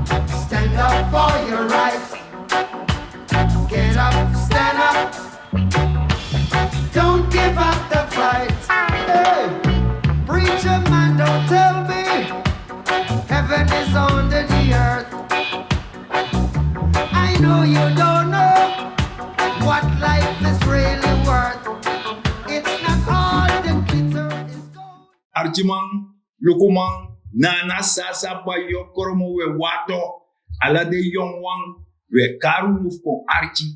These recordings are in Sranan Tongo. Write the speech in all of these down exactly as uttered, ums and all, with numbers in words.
Stand up for your rights. Get up, stand up. Don't give up the fight. Hey, preacher man, don't tell me heaven is under the earth. I know you don't know what life is really worth. It's not all the glitter is gold. Arkiman, lukuman, nana sasa, bayokromo, we wato, ala den yongu wan, we kari unu fu kon arki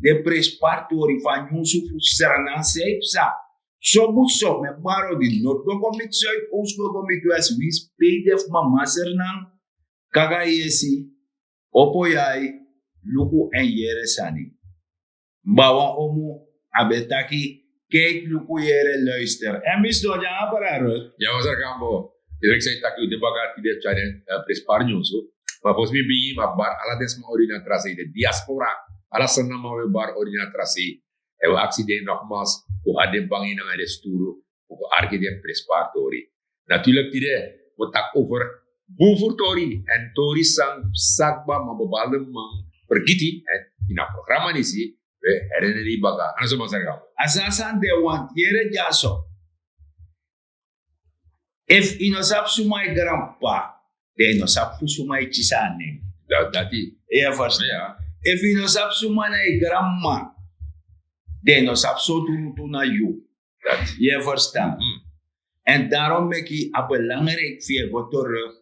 den prenspari tori fu a nyunsu fu Sranan san e psa. So bun so, mi e bari odi, di Noord go go miti Zuid, Oost go go miti West, winsi pe yu de fu mama Sranan, kaka yesi, opo yu ai, luku èn yere sani. Bawa omu, a ben taki, kijk, luku, yere, luister. Èn mi sidon dya nanga brada Ruth. Ya, masra Gambo. Direct san yu taki, yu de baka tide tyari den, eh, prenspari nyunsu. Ma fosi mi bigin, mi e bari ala den sma odi na tra sei, den diaspora, ala Srananman, we bari odi na tra sei. Èn we aksi den nogmaals, un hari den bangi nanga den sturu, un kon arki den prenspari tori. Natuurlijk tide, un o taki over bun furu tori, èn tori san sa kba, ma bepaalde man fergiti, èn ini a programa disi, we herinneri baka. A no so, masra Gambo. A sani san de, want yere dyaso. Efu yu no sabi suma yu granp'pa, dan yu no sabi fu suma yu kisi a nen. Da-, dati. Yu e ferstan? Ya. Efu yu no sabi suma na yu granmama, dan yu no sabi sortu rutu na yu. Dati. Yu e ferstan? Mm. Èn daarom meki a belangrijk fu yu e go terug,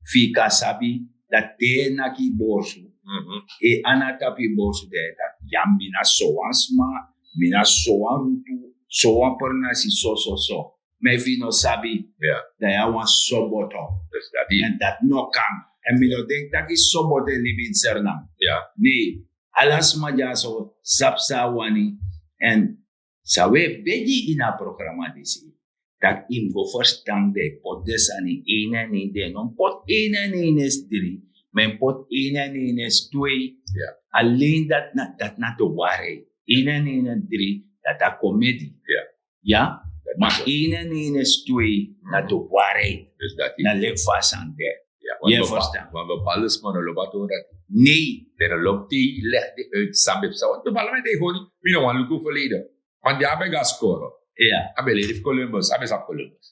fu yu kan sabi dati te yu e naki yu borsu. Mhm. Yu ana tapu yu borsu, dan yu e taki, ya, mi na sowan sma, mi na sowan rutu, sowan pernasi, so, so, so. Ma efu yu no sabi, ya, dan yu na wan soboto. Èn dati no kan. Èn mi no denki taki soboto e libi ini Sranan. Ya. Nei, ala sma dyaso sabi san a wani. Èn san wi e begi ini a programa disi, taki yu mus go ferstan, den e poti den sani ini en ini, den no mus poti ini en ini esi dri, ma yu mus poti ini en ini esi twee. Ya. Alleen dati na, dati na de waarheid. Ini en ini esi dri, dati a komedi. Ya. Ya, ma ini en ini esi twee na de waarheid. Dus dati. Na leki fa a sani de. Ya, yu e ferstan? Want bepaalde sma no lobi a tori dati. Nei. Den no lobi te yu legi den uit san ben psa. Want bepaalde man e taki, mi no wani luku verleden. Want di a ben go na skoro. Ya. A ben leri fu Columbus, a ben sabi Columbus.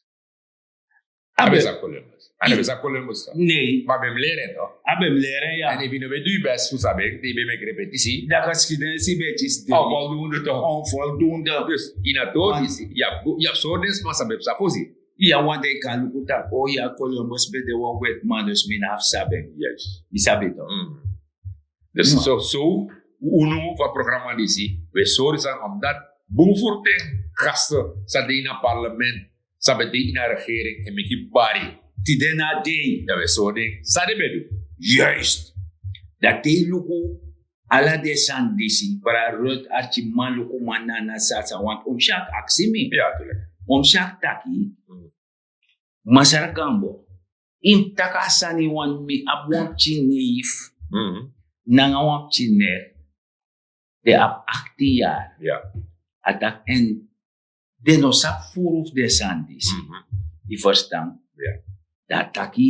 A ben sabi Columbus. A ben sabi Columbus, toch? Nei. Ma a ben mus leri en, toch? A ben mus leri en, ya. Èn efu yu no ben du yu best fu sabi en, te yu ben meki repetisi, dan geschiedenis ben kisi dri. Onvoldoende, toch? Onvoldoende. Dus ini a tori disi, yu abi, yu abi sori den sma san ben psa fosi. Ya, want den kan luku taki, o ya, Columbus ben de wan wetiman, dus mi no abi fu sabi en. Juist. Yu sabi, toch? Mm. Dus so, so, unu fu a programa disi, wi e sori san, omdat bun furu ten gasten san de ini a parlement, san ben de ini a regering, e meki bari. Tide na a dei. Dan wi e sori den san den ben du. Juist. Dan te yu luku ala den sani disi, brada Ruth, arkiman, lukuman, nana, sasa, want oom Sjaak aksi mi. Ya, tuurlijk. Oom Sjaak taki, mm, masra Gambo, yu mus taki a sani, want mi abi wan pikin neef, mhm, nanga wan pikin nicht, den abi achttien jaar. Ya. A taki, èn den no sabi furu fu den sani disi. Mhm. Yu ferstan? Ya. Dan a taki,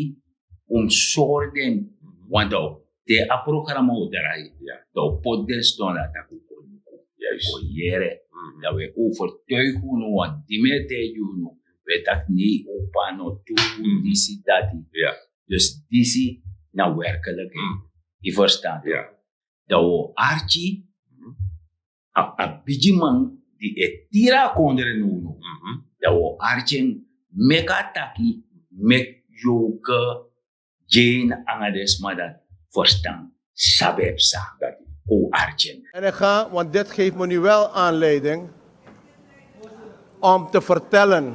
un mus sori den, mhm, want dan te a programa o drai, ya, dan un o poti den sidon, dan a taki un kon luku. Juist. Un kon yere. Mhm. Dan wi e overtuig unu, want di mi e taigi unu, wi e taki nei, opa, no tru, mhm, disi, dati. Ya. Dus disi na werkelijkheid. Mhm. Yu ferstan? Ya. Dan wi o arki, mhm, a, a bigiman di e tiri a kondre nownow. Mhm. Dan wi o arki en, meki a taki, meki Joke, Jane nanga den sma dati ferstan san ben psa. Dati. Kon wi arki en. En ik ga, want dit geeft me nu wel aanleiding om te vertellen.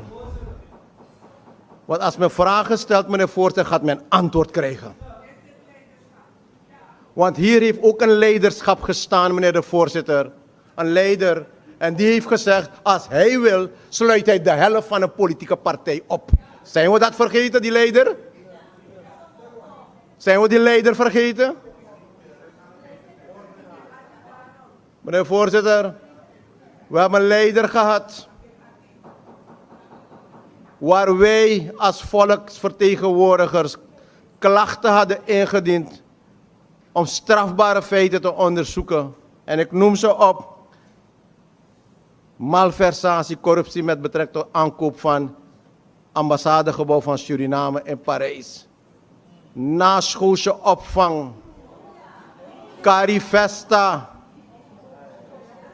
Want als men vragen stelt, meneer voorzitter, gaat men antwoord krijgen. Want hier heeft ook een leiderschap gestaan, meneer de voorzitter. Een leider. En die heeft gezegd, als hij wil, sluit hij de helft van een politieke partij op. Zijn we dat vergeten, die leider? Zijn we die leider vergeten? Meneer voorzitter, we hebben een leider gehad waar wij als volksvertegenwoordigers klachten hadden ingediend om strafbare feiten te onderzoeken. En ik noem ze op: malversatie, corruptie met betrekking tot aankoop van ambassadegebouw van Suriname in Parijs, naschoolse opvang, Carifesta,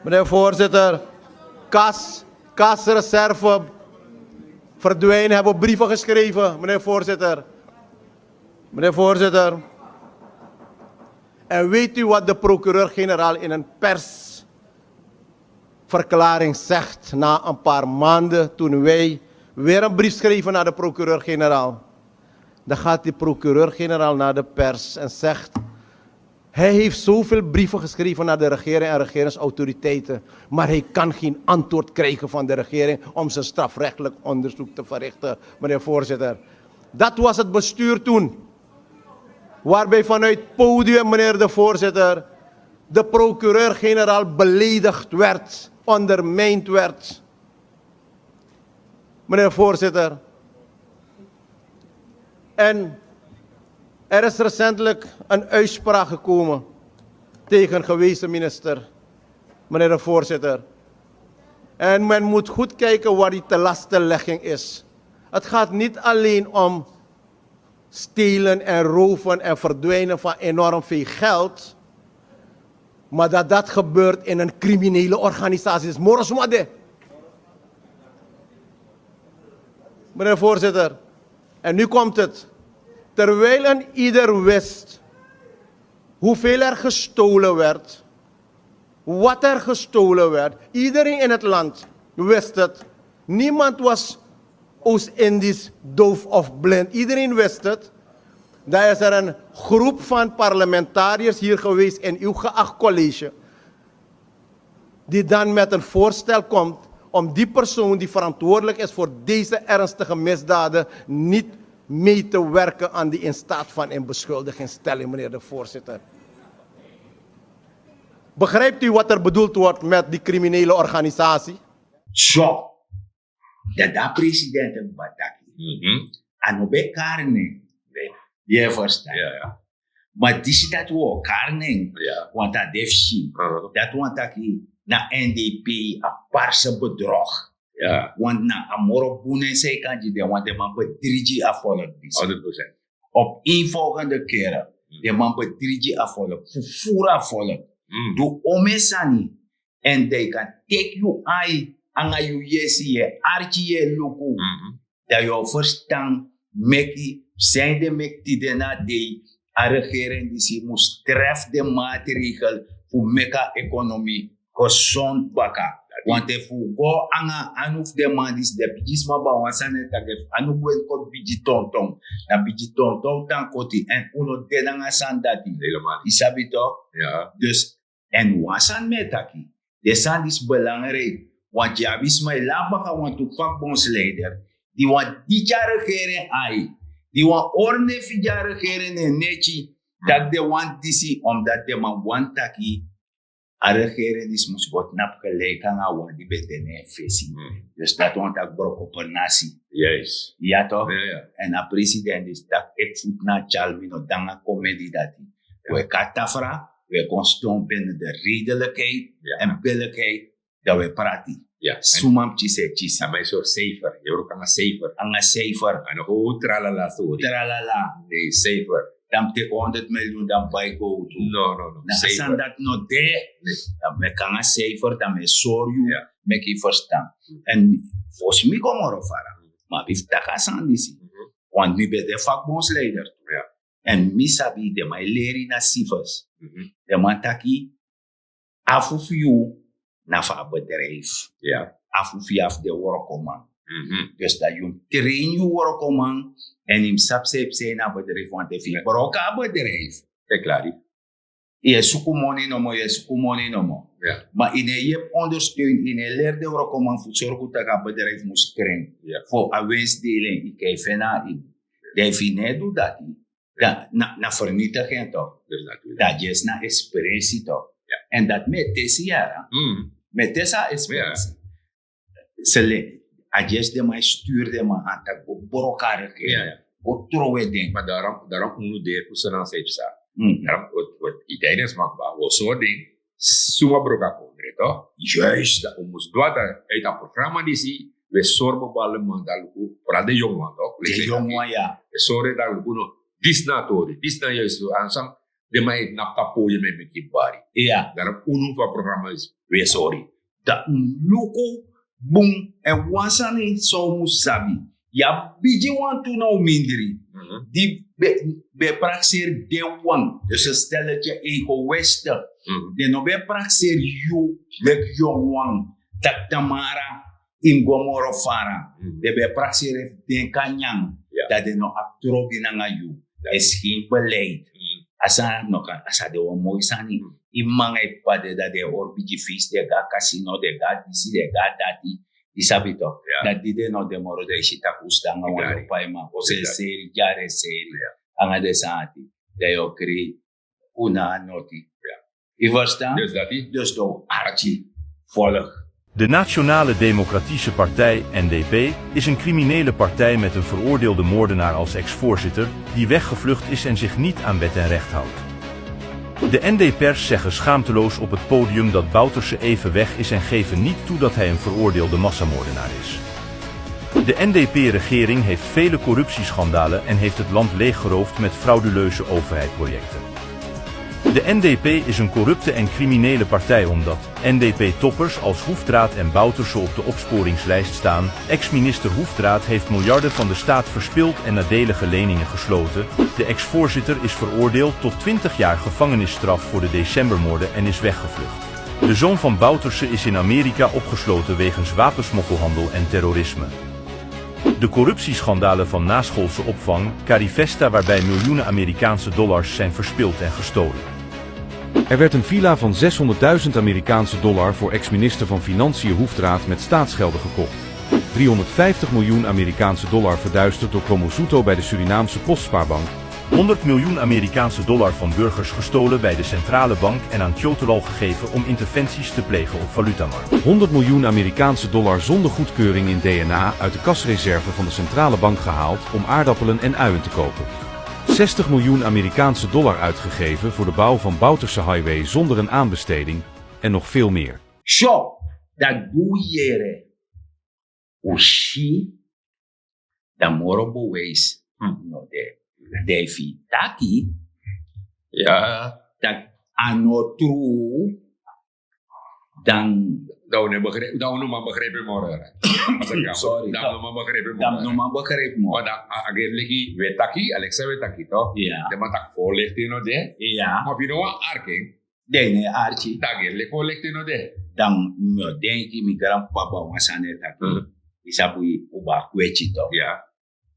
meneer voorzitter, kas, kasreserve verdwijnen, hebben we brieven geschreven, meneer voorzitter. Meneer voorzitter. En weet u wat de procureur-generaal in een persverklaring zegt na een paar maanden, toen wij weer een brief schreven naar de procureur-generaal? Dan gaat die procureur-generaal naar de pers en zegt: hij heeft zoveel brieven geschreven naar de regering en regeringsautoriteiten, maar hij kan geen antwoord krijgen van de regering om zijn strafrechtelijk onderzoek te verrichten, meneer voorzitter. Dat was het bestuur toen, waarbij vanuit podium, meneer de voorzitter, de procureur-generaal beledigd werd, ondermijnd werd. Meneer voorzitter. En er is recentelijk een uitspraak gekomen tegen gewezen minister, meneer de voorzitter. En men moet goed kijken waar die telastenlegging is. Het gaat niet alleen om stelen en roven en verdwijnen van enorm veel geld, maar dat dat gebeurt in een criminele organisatie is moro sma de. Meneer voorzitter, en nu komt het. Terwijl een ieder wist hoeveel er gestolen werd, wat er gestolen werd. Iedereen in het land wist het. Niemand was Oost-Indisch doof of blind. Iedereen wist het. Dan is er een groep van parlementariërs hier geweest in uw geacht college, die dan met een voorstel komt om die persoon die verantwoordelijk is voor deze ernstige misdaden niet mee te werken aan die in staat van in beschuldigingsstelling, meneer de voorzitter. Begrijpt u wat er bedoeld wordt met die criminele organisatie? So, dat dat president en bataki. A no ben kari nen. Ye verstan? Ma disi dati wi o kari nen. Want a de fu si. Dati wani taki na N D P a parse bedrog. Want na a moro bun nen san yu kan gi den, want den man bedrigi a volk disi. Op een volgende kere den man bedrigi a volk, fufuru a volk, du ome sani. En dan yu kan teki yu ai nanga yu yesi, yu e arki, yu e luku, dan yu o ferstan meki san yu de meki tide na dei. A regering disi mus trefu den maatregel fu meki a ekonomi gesond baka. Want efu un go nanga a anu fu den man disi, den pikin sma, bai wan sani e taki, efu anu gwe kon bigi tonton, dan bigi tonton tan koti. En un no de nanga a sani dati. Yu sabi tok? Dus, en wan sani mi e taki, den sani disi belangrijk. Want yu abi sma e laki baka wantu vakbondsleider di wani diki a regering ai, di wani hori nefi gi a regering na en neki, taki den wani disi, omdat den man wani taki a regering disi mus go tnapu gelijk nanga a wan di ben de na en fesi. Dus dati wani taki broko per nasi. Ya tok? En a president disi taki: eki futu na tyari, mi no de nanga komedi dati. We kati tafra, we kon ston binnen de redelijkheid en billijkheid, dan we prati. Suma mus kisi e kisi. A man e sori cijfer, yu e wroko nanga cijfer. Nanga cijfer. A no go tralala sori. Tralala. Ne, cijfer. Dan mi teki honderd miljoen, dan mi bai gowtu. No, no, no. Na a sani dati no de. Dan mi e kon nanga cijfer, dan mi e sori yu, meki yu ferstan. En fosi mi go moro fara, ma mi fu taki a sani disi. Want mi ben de vakbondsleider tu. En mi sabi den man e leri na sifers. Den man taki, afu fu yu na fu a bedrijf. Afu fu yu na fu den wrokoman. Dus dan yu mus train yu wrokoman, en yu mus sabi san yu psa ini a bedrijf, want efu yu broko a bedrijf, yu e suku moni nomo, yu e suku moni nomo. Ma yu no e yepi ondersteun, yu no e leri den wrokoman fu sorgu tak' a bedrijf mus krin. Fu a winstdeling, yu kan e feni na ini. Dan efu yu no e du dati, dan na, na vernietiging tok. Dan a dyesi na experiensi tok. En dati mi e tesi yara. Mi e tesi a experiensi. Sele, a dyesi den man e sturu den man an taki go broko a regering, go trowe den. Ma daarom, daarom unu de fu so na san yu psa. Yu dai den sma kba, wi o sori den suma broko a kondre, toch? Juist. Dan un mus du a dan uit a programa disi, wi e sori bepaalde man dan luku, vooral den yongu wan, toch? Den yongu wan, ya. Wi e sori dan luku no, disi na a tori, disi na juist so, ansan den man e napu a podium e meki bari. Ya. Dan unu fu a programa is, wi e sori. Dan un luku bun, èn wan sani san un mus sabi. Yu abi bigi wan tu na un mindri. Di ben e prakseri den wan. Dus a stelletje egoïste. Den no ben e prakseri yu leki yongu wan. Taki tamara yu mus go moro fara. Den ben e prakseri efu den kan nyan. Dan den no abi trobi nanga yu. Is geen beleid. A sani no kan, a sa de wan moi sani. Yu mama nanga yu p'pa de, dan den e hori bigi fesi, den go na kasino, den go na disi, den go na dati. Yu sabi, toch? Dan di den no de moro, dan yu si tak' un sidon nanga wan lopa yu man, o seri, dyari e seri nanga den sani dati. Dan yu o kri, un no abi noti. Yu ferstan? Dus dati, dus den o arki. Volg. De Nationale Democratische Partij, N D P, is een criminele partij met een veroordeelde moordenaar als ex-voorzitter, die weggevlucht is en zich niet aan wet en recht houdt. De N D P'ers zeggen schaamteloos op het podium dat Bouterse even weg is en geven niet toe dat hij een veroordeelde massamoordenaar is. De N D P-regering heeft vele corruptieschandalen en heeft het land leeggeroofd met frauduleuze overheidsprojecten. De N D P is een corrupte en criminele partij omdat N D P-toppers als Hoefdraad en Bouterse op de opsporingslijst staan. Ex-minister Hoefdraad heeft miljarden van de staat verspeeld en nadelige leningen gesloten. De ex-voorzitter is veroordeeld tot twintig jaar gevangenisstraf voor de decembermoorden en is weggevlucht. De zoon van Bouterse is in Amerika opgesloten wegens wapensmokkelhandel en terrorisme. De corruptieschandalen van naschoolse opvang, Carifesta, waarbij miljoenen Amerikaanse dollars zijn verspeeld en gestolen. Er werd een villa van zeshonderdduizend Amerikaanse dollar voor ex-minister van Financiën Hoefdraad met staatsgelden gekocht. Driehonderdvijftig miljoen Amerikaanse dollar verduisterd door Kromosuto bij de Surinaamse Postspaarbank. Honderd miljoen Amerikaanse dollar van burgers gestolen bij de centrale bank en aan Kyoto gegeven om interventies te plegen op valutamarkt. Honderd miljoen Amerikaanse dollar zonder goedkeuring in D N A uit de kasreserve van de centrale bank gehaald om aardappelen en uien te kopen. Zestig miljoen Amerikaanse dollar uitgegeven voor de bouw van Bouterse Highway zonder een aanbesteding en nog veel meer. So, dati un yere, un si, dan moro bewijs no de. Dan efu yu taki, ya, tak' a no tru, dan, dan un no man begrijpi moro. Sorry, dan un no man begrijpi moro. Dan a geri leki wi e taki, Alexa, wi e taki, toch? Ya. Den man taki voorlichting no de. Ya. Ma fu yu no wan arki, den no e arki. Dan a geri leki voorlichting no de. Dan mi o denki mi granp'pa ben abi wan sani e taki. Yu sabi, un ben abi kweti, toch? Ya.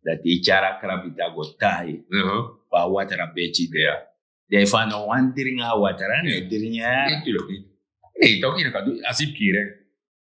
Dati yu tyari a krabita go tai, pe a watra beti de. Ya. Dan efu a no wani dringi a watra, ne dringi en. Natuurlijk niet. Nee, toch, yu no kan du a sipkiri.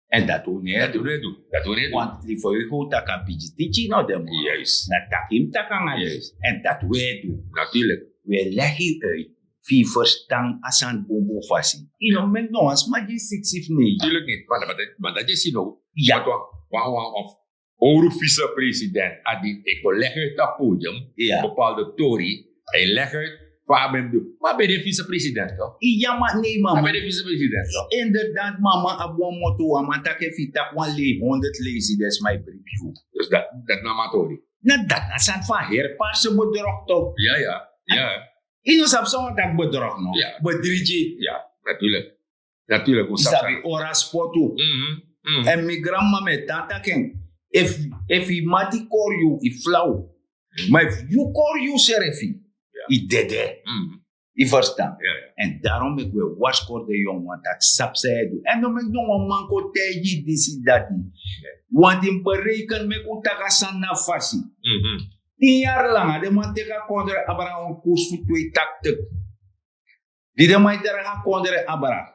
Èn dati un no e du. Dati un no e du. Dati un no e du. Want lifo yu go taki a bigi tiki no de moro. Juist. Na taki yu mus taki nanga den. Juist. Èn dati un e du. Natuurlijk. Wi e legi yu uit. Fu yu ferstan a sani bunbun fasi. Yu no meki no wan sma gi yu siksi fu neigi. Natuurlijk niet. Ma dati, ma dati yu si no. Ya. Want wan, wan, wan, wan owru vicepresident, a di e kon legi uit a podium, ya, bepaalde tori, a e legi uit fa a ben mus du. Ma a ben de vicepresident, toch? Ya, ma nee, mama. A ben de vicepresident, toch? Inderdaad, mama, a abi wan moto, a man taki efu yu taki wan lei, honderd leisi, den sma e bribi yu. Dus dati, dati na a man tori. Na dati na sani fu a heri parse bedrog, toch? Ya, ya, ya. Yu no sabi san wan taki bedrog, no? Ya. Bedrigi. Ya, natuurlijk. Natuurlijk, un sabi. Yu sabi, ora spotu. Mhm, mhm. Èn mi granmama e tan taki en. Efu, efu yu mati kori yu, yu flau. Mhm. Ma efu yu kori yusrefi, ya, yu dede. Mhm. Yu ferstan? Ya, ya. Èn daarom meki wi e warskori den yongu wan taki sabi san yu e du. Èn no meki no wan man kon taigi yu disi dati. Ya. Want yu mus bereken, meki un taki a sani na fasi. Mhm. Tin yari langa den man teki a kondre abra wan koers fu twee tachtig. Di den man e dragi a kondre abra.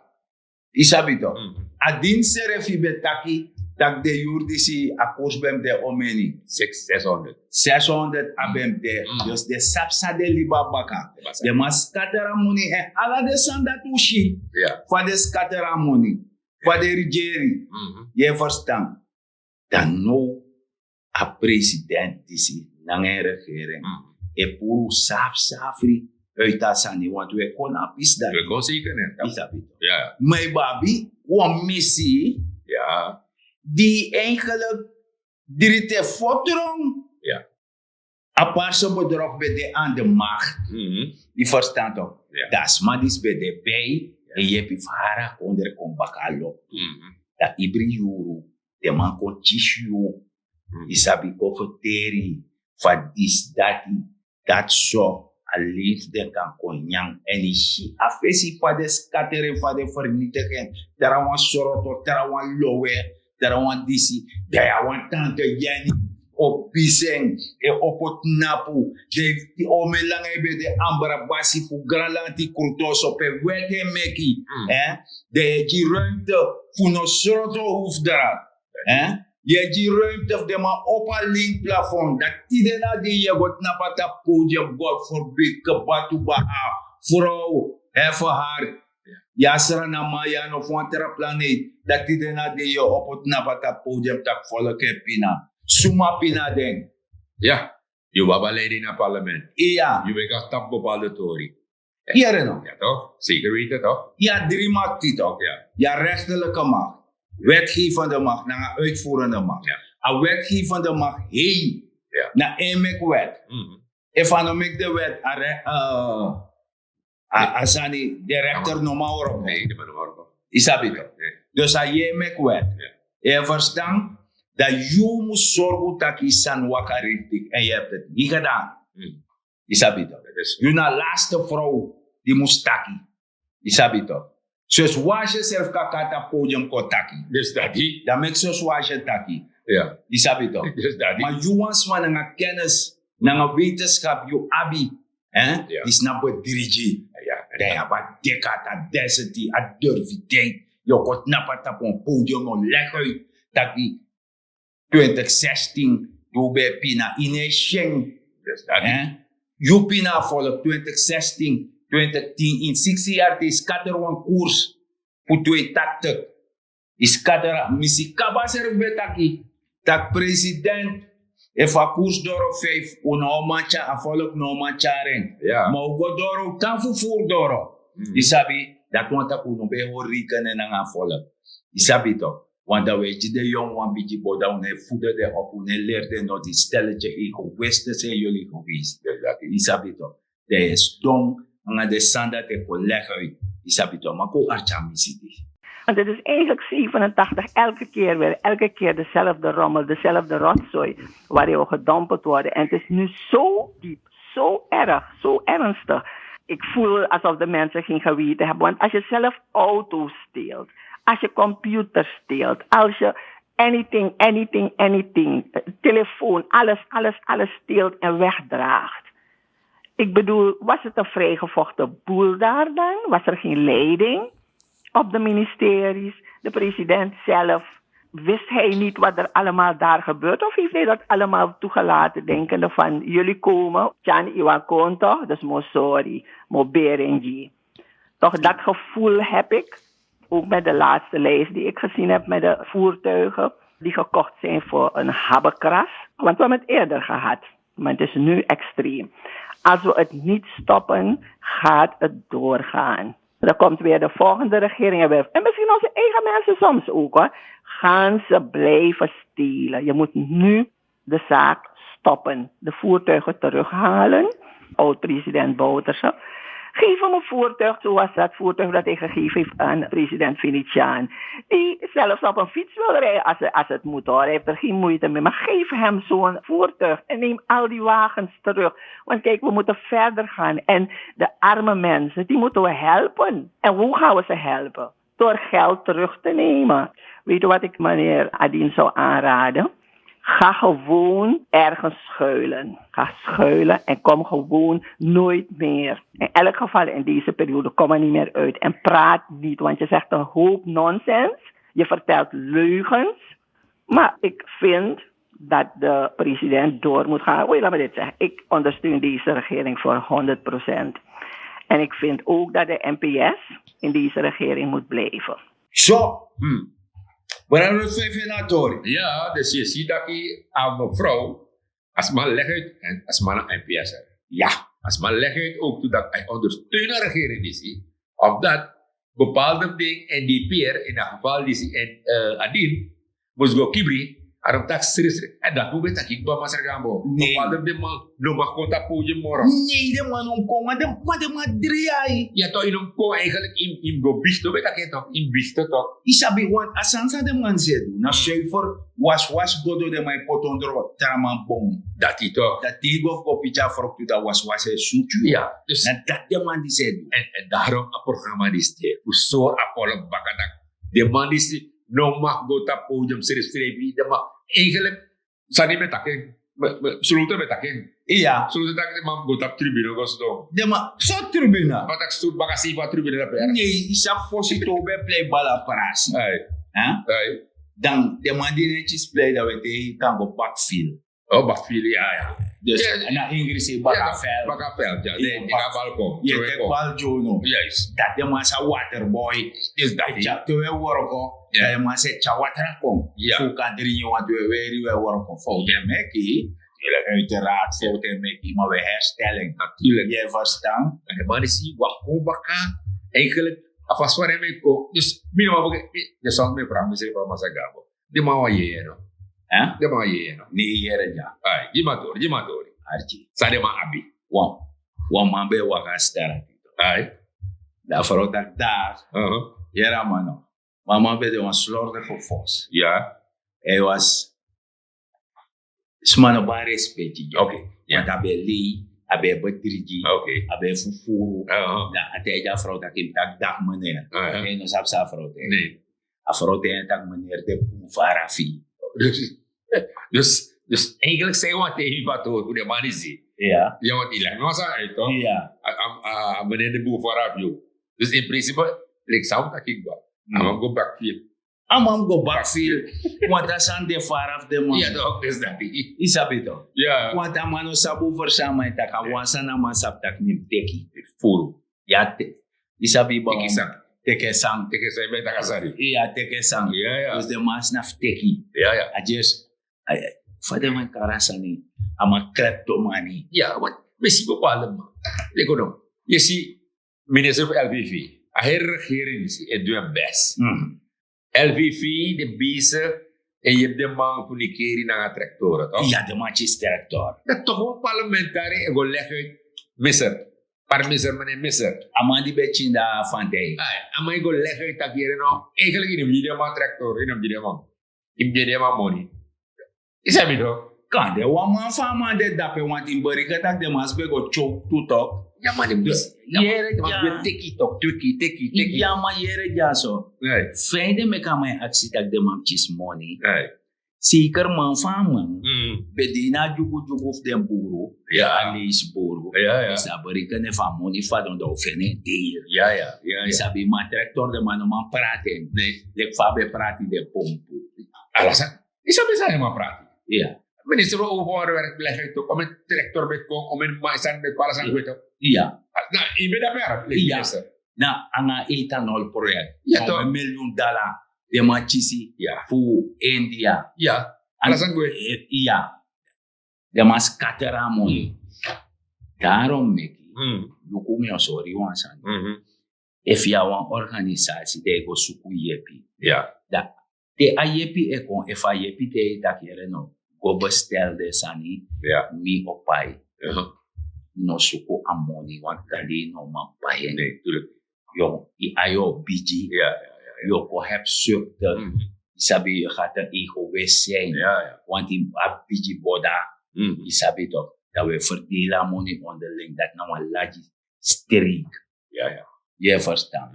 Yu sabi, toch? Mhm. A dini srefi ben taki, tak' den yuru disi a koers ben mus de omeni. Six, zeshonderd. Zeshonderd a ben mus de. Mhm. Dus den sabi san den libi na baka. Den man scatter a moni, èn ala den sani dati un si. Ya. Fa den scatter a moni. Fa den rigeri. Mhm. Yu e ferstan? Dan now a president disi nanga en regering e puru safsafri uit a sani, want we kon na pis dati. We kon zeker net. Isabi to. Ja. Maar babi, wan missie. Ja. Die eigenlijk drie te fotron. Ja. A parse bedrog ben de aan de macht. Mhm. Die verstand toch? Ja. Dat sma die ben de bij. Ja. En je hebt je vara onder kon bakalo. Mhm. Dat ibri yuru. De man kon tisi yu. Mhm. Isabi kon verteri. Van is dati. Dat so alleen den kan kon nyang. En isi a fesi van de scattering, van de vernietiging. Trawan soroto, trawan lowe. Trawan disi, dan ya wan tante Jenny, o biseng, e opo tnapu, den, di o me langa e ben de ambra basi fu granlanti krutoso pe wet e meki, eh? Dan e gi ruimte fu no sroto hoofdraad, eh? Ye gi ruimte fu den man opo a link plafond, dan tide na di ye go tnapu a tapu podium, God forbid, kebatu ba a vrouw, heffen haar. Ya sra na man ya no fu wan tra planeet. Dati den na den yu opo tnapu a tapu podium taki folok e pina. Suma pina den. Ya, yu baba leiding na parlement. Iya. Yu ben kan tapu bepaalde tori. Yere no. Ya toch? Zeker weten toch? Ya drie makti toch? Ya. Ya rechterlijke macht, wetgevende macht, nanga uitvoerende macht. Ya. A wetgevende macht, hei. Ya. Na en mek wet. Mhm. Efu a no mek de wet, a re- eh, a, a sani, de rechter no man worko. Nee, de man no worko. Isabi to. Nee. Dus a ye mek wet. Ja. Ye verstan? Dat yu mus sorgu taki san waka richtig en ye hebt het niet gedaan. Hmm. Isabi to. Dat is yu na laatste vrouw die mus taki. Isabi to. Dus was je zelf kakata podium kon taki. Dus dat die. Dan mek sus was je taki. Ja. Isabi to. Dus dat die. Maar yu wan sma nanga kennis, nanga wetenschap, yu abi. Hè? Ja. Di snapu e dirigi. Ja, ja. Dan yu abi a deki, a density, a durfiteit. Yu o kon tnapu a tapu wan podium, o leg uit taki twintig zestien, yu ben pina ini en syen. Hè? Yu pina a volk twintig zestien, twintig tien, in siksi yari te yu skatter wan koers fu twee tachtig. Yu skatter, mi si kaba srefi ben taki, taki president, efu a koers doro vijf, un no man tyari, a volk no man tyari en. Ma un go doro, un tan fu furu doro. Yu sabi, dati wani taki un no ben e hori rekenen nanga a volk. Yu sabi to. Want dan un e gi den yongu wan bigi bo, dan un no e voeden den op, un no e leri den noti. Stelletje egoïsten zijn jullie geweest. Yu sabi to. Dan yu e sidon nanga den sani dati e kon leg uit. Yu sabi to, man kon arki a misi disi. Want het is eigenlijk zevenentachtig, elke keer weer, elke keer dezelfde rommel, dezelfde rotzooi waarin we gedompeld worden. En het is nu zo diep, zo erg, zo ernstig. Ik voel alsof de mensen geen geweten hebben. Want als je zelf auto's steelt, als je computers steelt, als je anything, anything, anything, eh, telefoon, alles, alles, alles steelt en wegdraagt. Ik bedoel, was het een vrijgevochten boel daar dan? Was er geen leiding op de ministeries? De president zelf, wist hij niet wat er allemaal daar gebeurt? Of heeft hij dat allemaal toegelaten, denkende van: jullie komen, Tjan Iwan Konto, dus Mosori, Moberengi. Toch, dat gevoel heb ik. Ook met de laatste lijst die ik gezien heb met de voertuigen die gekocht zijn voor een habbekrats. Want we hebben het eerder gehad, maar het is nu extreem. Als we het niet stoppen, gaat het doorgaan. Dan komt weer de volgende regering en weer. En misschien onze eigen mensen soms ook, hoor. Gaan ze blijven stelen. Je moet nu de zaak stoppen. De voertuigen terughalen. Oud-president Bouterse. Geef hem een voertuig zoals dat voertuig dat hij gegeven heeft aan president Venetiaan. Die zelfs op een fiets wil rijden als, als het moet, hoor. Hij heeft er geen moeite mee. Maar geef hem zo'n voertuig en neem al die wagens terug. Want kijk, we moeten verder gaan. En de arme mensen, die moeten we helpen. En hoe gaan we ze helpen? Door geld terug te nemen. Weet u wat ik meneer Adin zou aanraden? Ga gewoon ergens schuilen. Ga schuilen en kom gewoon nooit meer. In elk geval in deze periode, kom er niet meer uit. En praat niet, want je zegt een hoop nonsens. Je vertelt leugens. Maar ik vind dat de president door moet gaan. Oei, laat me dit zeggen. Ik ondersteun deze regering voor honderd procent. En ik vind ook dat de N P S in deze regering moet blijven. So, hmm. Brother Rutfei Venatori. Ja, dus je ziet dat hier aan mevrouw, als man leg uit en als man een N P S er. Ja. A sma leg uit ook tu dat hij ondersteunen regering disi. Omdat bepaalde ding en die pier in a geval disi en adin mus go kibri. Arom tak srisri en dat mus ben taki kba masra gambo. Bepaalde ding man no mag kon tapu podium moro. Nee, den man no mus kon, ma den man dri ai. Ya to in no mus kon eigenlijk in go bisto ben taki to in bisto to. I sabi want a sani san den man se du na suiver. Waswas go do den man e poti ondro tra man bon. Dati to. Dati go fu go piki a froktu dan waswas e sutu yu. Ya. Dus na dati den man disi e du. En daarom a programma disi de fu sori a volk baka tak' den man disi no mag go tapu podium srefsrefi den man eigenlijk sani mi e taki en. Sulutu mi e taki en. Iya. Sulutu taki den man go tapu tribunal go sidon. Den man so tribunal. Ma taki sulutu baka sefi a tribunal dape. Nei, i sabi fosi to ben plei bal a prasi. Dan den man di neti splei dan we te i kan go bakfil. Bakfil ya ya. Dus na ingrisi bakafel. Bakafel ya. Den bal kon ye tek bal jono. Dati den man sa waterboy. Dus dati te we woroko dan den man se tya watra kon. Fu kan dringi want we weri we woroko fout en meki. Uiteraard fout en meki maar we herstellen. Natuurlijk ye verstan. En de man is hier wakon baka. Eigenlijk a fasi wari en meki kon dus mi no man baka. De sons mi e vraag mi seri fa masa gabo. Di man wan yeye no. Di man wan yeye no. Ni yere dya. Ai di man tori di man tori. Arki san di man abi. Wan wan man ben e waka a stara. Ai. Dan a frow taki dati. Yere a man no. Ma a man ben de wan slordige fos. Ya. Hij was sma no bari respeki gi. Oke. Want a ben e lei, a ben e bedrigi, a ben e fufuru. Dan a taigi a frow taki mi taki daki meneer. Hij no sabi san a frow taigi. A frow taigi en taki meneer de bun fara fi. Dus dus eigenlijk san yu wani taigi mi fu a tori fu den man disi. Ya. Ya want yu leki no a sani uit to. Ya. A meneer de bun fara fi yu. Dus in principe leki san wi taki kba a man go bak fi yu. A man go bakfil. Want a sani de fara fu den man. Ya dok dus dati. I sabi to. Ya. Want a man no sabi over san a man e taki a wan sani a man sabi taki mi mus teki. Furu. Ya te i sabi i bawa teke sang. Teke sang i ben taki a sani. Iya teke sang. Ya ya. Dus den man sna fu teki. Ya ya. A just fa den man kari a sani. A man kleptomani. Ya want mi si bepaalde man. Leki no ye si minister fu lvv a heri regering disi e du en best. Lvv de bezig en yepi den man fu nikeri nanga trektoren to. Ya den man kisi trektor. Dan toch wan parlementari e go leg uit. Miser. Parmiser mene miser. A man di ben kini dan fantei. A man e go leg uit taki yere no. Eigenlijk ini mus gi den man trektor ini mus gi den man. Ini mus gi den man moni. Yu sabi to. Kande wan man fu a man de dape wanti mus berika tak' den man si ben go tyow tu tok. Ya man di mus yere dya. Teki tok teki teki teki. Ya man yere dya so. Fa en de meki a man e aksi tak' den man mus kisi moni. Seker man fu a man ben de ini a dyugudyugu fu den buru. A leisi buru. Yu sa berika nen fu a moni fadon dan o feni en deil. Yu sabi man trektor den man no man prati en. Leki fa a ben prati den pompu. Ala sani. Yu sabi san den man prati. Minister fu openbare werk ben legi en tok omen trektor ben kon omen man sani ben kon ala sani gwe tok. Na yu ben dape. Leki minister na anga ethanol project. Wan milyun dala den man kisi fu india. Ala sani gwe. Den man skatter a moni. Darom meki luku mi o sori wan sani. Efu yu na wan organisasi dan yu go suku yepi. Dan te a yepi e kon efu a yepi te yu taki yere no go bestel den sani. Mi o pai. No suku a moni want dan den no man pai en. Yu a yu o bigi. Yu o kon hebi surte. Yu sabi yu gati en egoist sin. Want yu abi bigi boda. Yu sabi tok dan wi e ferdeli a moni onderling dati na wan lagi. Strik. Yu e ferstan?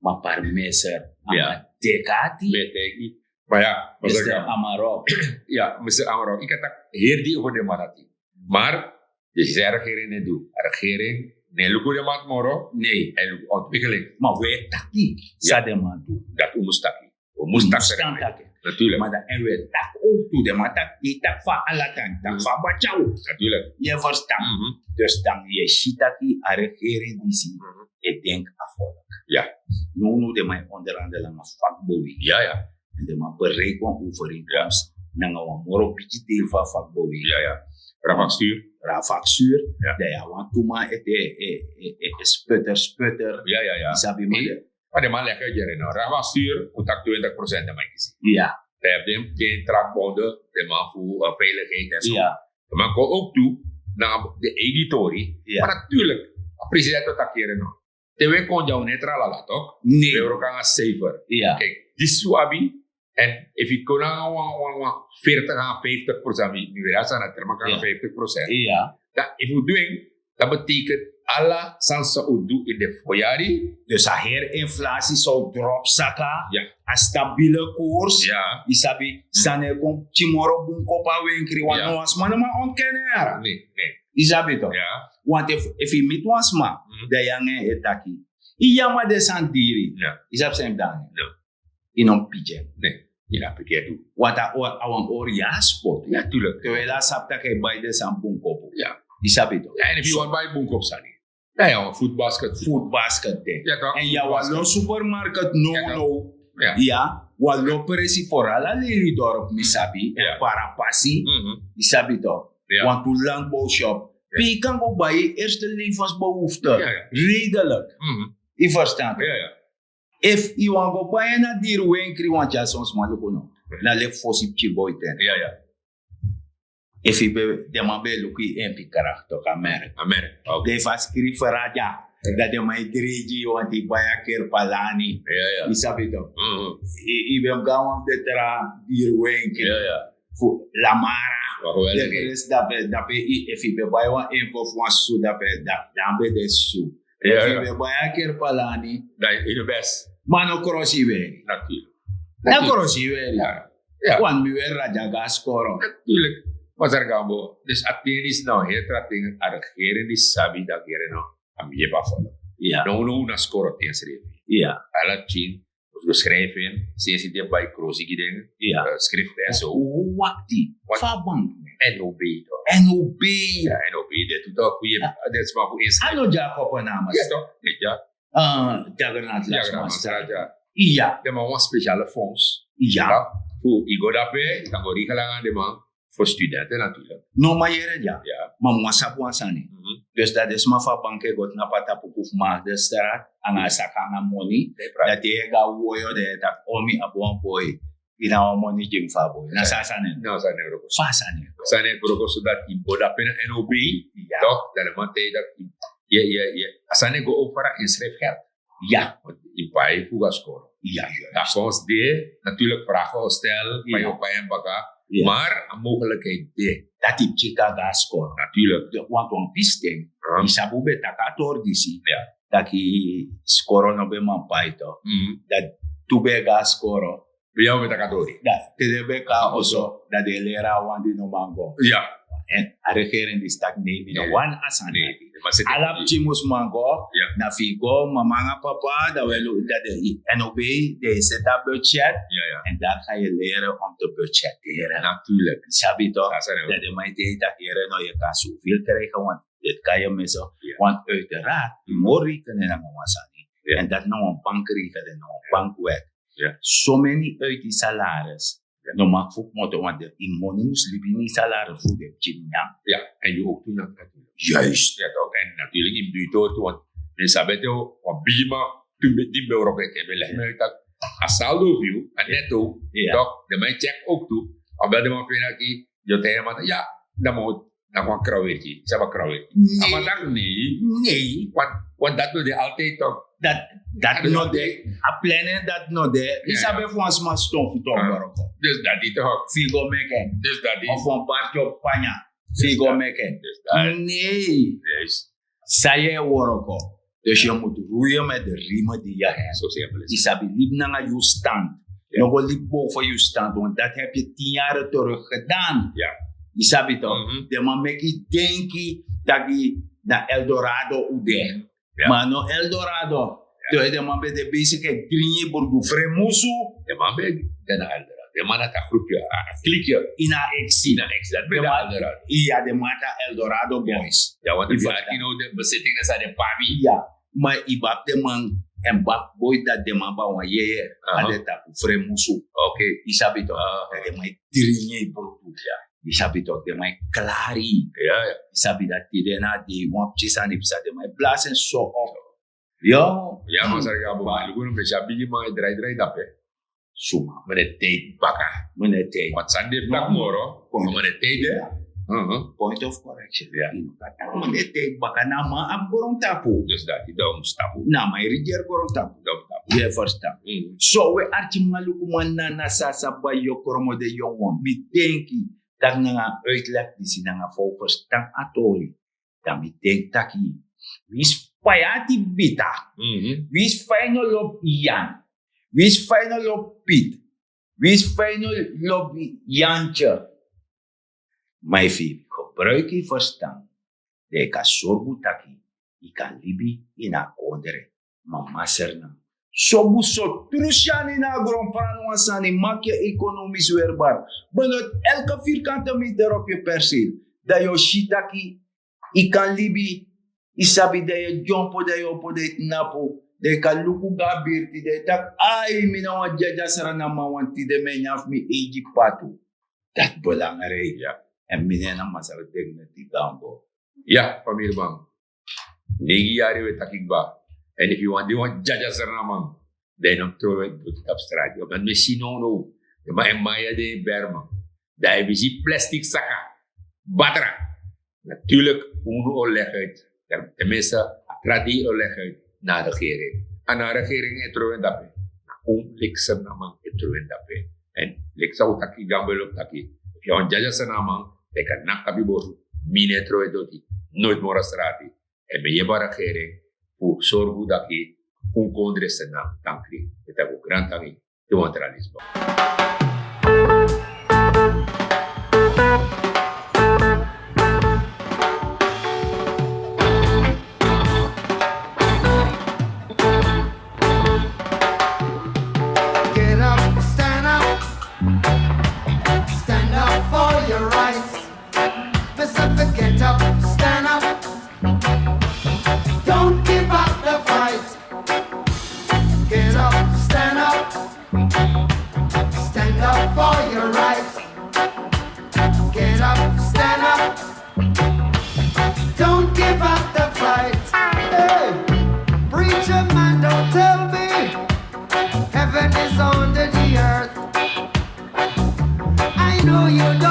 Ma parmeser a man teki ati. Mi e teki. Ma ya, mister Amaro. Ya mister Amaro yu kan taki heri di over den man dati. Mar disi san a regering no e du. A regering no e luku den man moro. Nei a e luku ontwikeling. Ma wi e taki san den man du. Dati un mus taki. Wi mus taki san den man du. Naturlik. Ma dan en wi e taki owtu den man taki di taki fa ala tan taki fa batyaw. Naturlik. Yu e ferstan? Dus dan yu e si taki a regering disi e denki a volk. Ya. Nownow den man e onderhandel nanga fakbowi. Ya ya. En den man bereiki wan overeenkomst nanga wan moro bigi deel fu a fakbowi. Ya ya. Rafakstuur. Rafakstuur. Dan ya wan tuma ete e sputter sputter. Ya ya ya. Sabi ma de. Ma de man lekker jere no. Rafakstuur un tak twintig procent de man kisi. Ya. Dan ya den den trakbonde de man fu veiligheid en zo. Ya. Man kon ook toe na de editori. Maar natuurlijk a president o takere no. Te we kon dya un netra lala tok. Ne we wroko nanga cijfer. Kijk, disi un abi. En efu yu kon nanga wan wan wan veertig nanga vijftig procent mi mi weri a sani a terma kan nanga vijftig procent. Dan efu un du en, dat betekent ala sani san un du in de foyari. Dus a heri inflasi san un drop saka. A stabile koers. Yu sabi sani e kon pikin moro bun kopu a wenkri wan no wan sma no man ontken en yara. Yu sabi to. Want efu yu miti wan sma, dan yu nanga en e taki, yu yama den sani diri. Yu sabi san yu mus du nanga en? Yu no mus piki en. Yu na piki en tu. Want a wan ori yu a spotu. Terwijl a sabi tak' a e bai den sani bun kopu. Yu sabi to. En efu yu wani bai bun kopu sani, dan yu a wan futbasket. Futbasket de. En yu a wan lo supermarket now now. Ya, wan lo presi for ala leli dorp mi sabi en parapasi. Yu sabi to. Wan tu landbouwshop pe yu kan go bai yu eerste levensbehoefte. Redelijk. Yu verstan? Efu yu wani go bai en na diri wenkri wan tyari son sma luku no. Na leki fosi pikin boi ten. Efu yu ben den man ben e luku yu empi krakti tok a merk. Den fu a skrifera dya, dan den man e drei gi yu wanti yu bai a kerpalani. Yu sabi tok? Yu ben mus go na wan fu den tra diri wenkri fu lamara. Dape efu yu ben bai wan enko fu wan susu dape dan ben de susu. Efu yu ben bai a kerpalani, dan yu de best. Ma no krosi yu weri. Na krosi yu weri. Wan mi weri na dyaga a skoro. Natuurlijk. Masarga bo. Dus a ten disi na wan heri tra ten a regering disi sabi dati yere no. A mi yepi a folo. No no na skoro ten srefi. Ala pikin mus go schrijfi en. Sensi den bai krosi gi den. Skrifte en so. Wakti. Fa bank? Nob. Nob. Nob de tu tok fu yepi den sma fu inschrijfi. A no dya kopo na masi. Dyaga na atlas mastra. Iya. Den man wan speciale fonds. Iya. Fu yu go dape yu kan go rigel nanga den man. Fu studenten natuurlijk. No man yere dya. Ma mi wan sabi wan sani. Dus dan den sma fu a bank e go tnapu a tapu kufu mark den strat nanga a saka nanga moni. Dan te yu e go na woyo dan yu e taki o mi abi wan boi. Yu na wan moni gi mi fu a boi na so a sani e go. Fa a sani e go? A sani e go so dati yu go dape na nob. Tok dan den man taigi dati yu a sani e go over a inschrijfgeld. Ya. Yu pai fu go na skoro. Ya. Dan fonds de. Natuurlijk vragen o stel. Pai o pai en baka. Maar a mogelijkheid de. Dati yu pikin kan go na skoro. Natuurlijk. Want wan pisten yu sabi un ben taki a tori disi. Taki skoro no ben man pai to. Dati tu ben e go na skoro. Te den ben kon na oso dan den e leri a wan di no man go. En a regering disi taki nei mi no wani a sani. Ala pikin mus man go. Na fu yu go mama nanga papa dan wi e luku dan den nob den e seti a budget. En dati kan yu leri om te budgeteren. Yu sabi to. Dan den man e taigi yu taki yere no yu kan soveel krijgen want dit kan yu missen. Want uiteraard yu moro rekenen nanga wan sani. En dati na wan bankrekenen na wan bankwet. Someni uit yu salaris no maki fu kmoto want yu moni mus libi ini yu salaris fu den pikin nyan. En yu ook tu nyan. Juist. En natuurlijk yu mus du yu tori tu want mi sabi ete wan bigi man tu di mi ben wroko ete ben legi mi uit taki a saldo fu yu a neto. Tok den man e check ook tu. Omdat den man feni aki yu o taigi den man taki ya dan mi o na kon krawirki sabi a krawirki. A man taki nei. Nei. Want dati no de altijd tok. Dati no de. A plannen dati no de. Yu sabi efu wan sma ston fu ton wroko. Dus dati tok. Fu yu go meke en. Dus dati of wan barki o panya fu yu go meke en. Nei. San yu e wroko. Dus yu mus roeien met de riemen die yu hebt. Yu sabi libi nanga yu stand. No go libi boven yu stand want dati heb yu tin yari terug gedan. Yu sabi to. Den man meki yu denki taki na eldorado un de. Ma no eldorado. Te den man ben de besik e dringi burdu fremusu. Den man ben de na eldorado. Den man na ta grupi a kliki. Ini a eksi. Ini a eksi dati ben de eldorado. Iya den man ta eldorado boys. Ya want den ben ati no den besitting na san den pabi. Iya. Ma yu babi den man en bak boi dati den man ban wan yeye. A den tapu fremusu. Yu sabi to. Dati den man e dringi burdu. Yu sabi tok den man e klari. Yu sabi dati den na a dei wan pikin sani psa den man e blasi en so op. Yo. Ya man sari gabo man luku no mesi a bigi man e drai drai dape. Suma. Mene teit baka. Mene teit. Wat sani de tak moro. Mene teit de. Point of correction. Yu no kan taki mene teit baka na man abi grontapu. Dus dati dan mus tapu. Na man e rigeri grontapu. Yu e ferstan? So we arki man luku man na na sasa bai yu o kromo de yongo mi denki taki nanga uitlek disi nanga fa wi ferstan a tori. Dan mi denki taki winsi fa yu ati bita, winsi fa yu no lobi yan, winsi fa yu no lobi pit, winsi fa yu no lobi yantye. Ma efu yu gebruiki yu ferstan, dan yu kan sorgu taki yu kan libi ini a kondre. Mama serna sobu so tru syani na a gron prani wan sani maki yu ekonomis werbar. Benot elke virkante meter op yu perseel, dan yu o si taki yu kan libi. Yu sabi dan yu e dyompo dan yu opo dan yu tnapu, dan yu kan luku go na birti dan yu taki ai mi na wan dyadya sranaman wan tide mi e nyan fu mi eigi patu. Dati belangriki. Èn mi nen na masra digniti gambo. Ya famiri man, neigi yari wi e taki kba. Èn efu yu wani de wan dyadya sranaman, dan yu no mus trowe doti tapu strati. Omdati mi e si nownow den man e maya den e berman, dan efu yu si plastik saka batra. Natuurlik unu o leguit. Tenminste a tra dei o leguit na a regering. A na a regering e trowe dape. Na un leki srnaman e trowe dape. Èn leki san un taki gambo e lobi taki, efu yu a wan dyadya srnaman, dan yu kan naki tapu yu bosu. Mi no e trowe doti noiti moro a strati. Èn mi e yebi a regering fu sorgu taki un kondre srnan kan krin. Mi e taki un grantangi. Te wan tra lisi baka. Get up, stand up, stand up for your rights. Mister, get up, stand up. Don't give up the fight. Get up, stand up. Stand up for your rights. Get up, stand up. Don't give up the fight. Hey, preacher man, don't tell me heaven is under the earth. I know you don't.